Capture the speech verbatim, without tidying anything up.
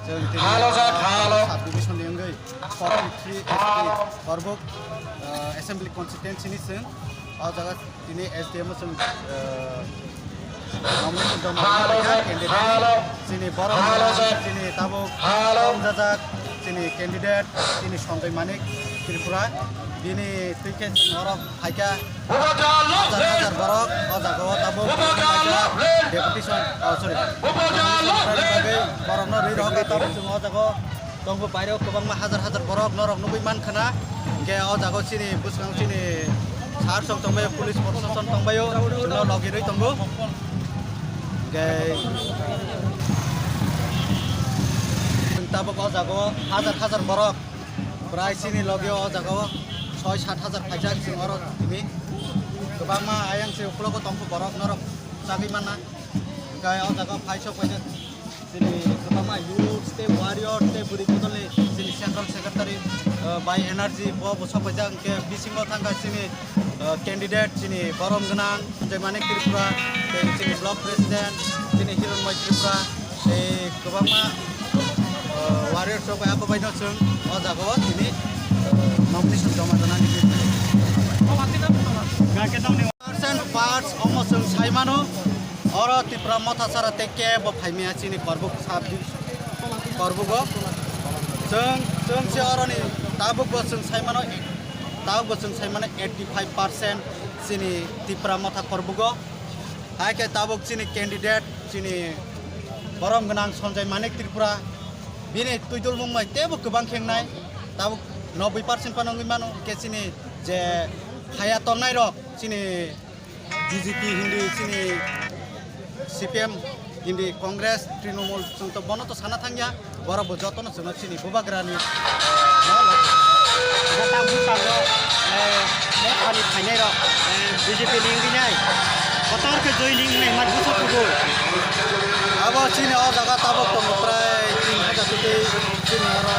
Chwng tini Halo, sir, halo. Sub division ni wngwi forty three S T Korbuk, uh, assembly constituency ni chwng o jaga tini S D M o chwng, uh, nomination joma Halo, rwna sir, candidate halo. Chini borok Halo, sir. Chini tabuk Halo. Tongjajak chini candidate chini Sanjay Manik Tripura bini twi khe chwng oro phaikha. Hajar hajar borok o jaga o tabuk deputation, oh, sorry, deputation bagwi borokno rwi rwkha. Tabuk chwng o jaga o tongo, baire o kwbangma hajar hajar borok norok nugwi mankha na. Hwnkhe o jaga o chini bwskango chini sir rok tongbaio, police proshashan tongbaio, chwngno logi rwi tongo. Hwnkhe tabuk o jaga o hajar hajar borok. Prai chini logi o jaga o soi sat hajar phaijak chwng oro tini. Kwbangma ayang se uklogo tongkho borok norok chagwi manna. Hwnkhe o jaga o phai sok paijak chini kwbangma youth tei warrior tei bwrwi bodolni chini central secretary, uh, bai energy bo bo sok paijak. Hwnkhe bisingo thangkha chini, uh, candidate chini borom gwnang Sanjay Manik Tripura tei chini block president chini Hironmoi Tripura. Tei kwbangma, uh, warriors rok bai abo baino chwng o jaga o tini, uh, nomination joma rwnani. Percent pass omo chwng sai mano. Oro Tipra Motha sara tei kebo phaimaya chini Korbuk sub division Korbugo. Chwng, chwng se oroni tabukbo chwng sai mano, tabukbo chwng sai mano eighty five percent chini Tipra Motha Korbugo. Hai khe tabuk chini candidate, chini borom gwnang Sanjay Manik Tripura, bini twidulmung bai teibo kwbang khe wngnai, tabuk noboi percent phano wngwi mano, khe chini je phaya tongnai rok, chini B J P hindi, chini C P M hindi, Congress, Trinamool, chwng to bono to sana thangya. Borok bo jotono chwngno chini bubagrani, eh, no, no. Bo tabuk tabuk, eh, ani phainai rok, eh, B J P ni wngwi nai. Kotor khe joining nai mat busa kubu. Abo chini o jaga tabuk tongo prai tin hajar tei chini oro.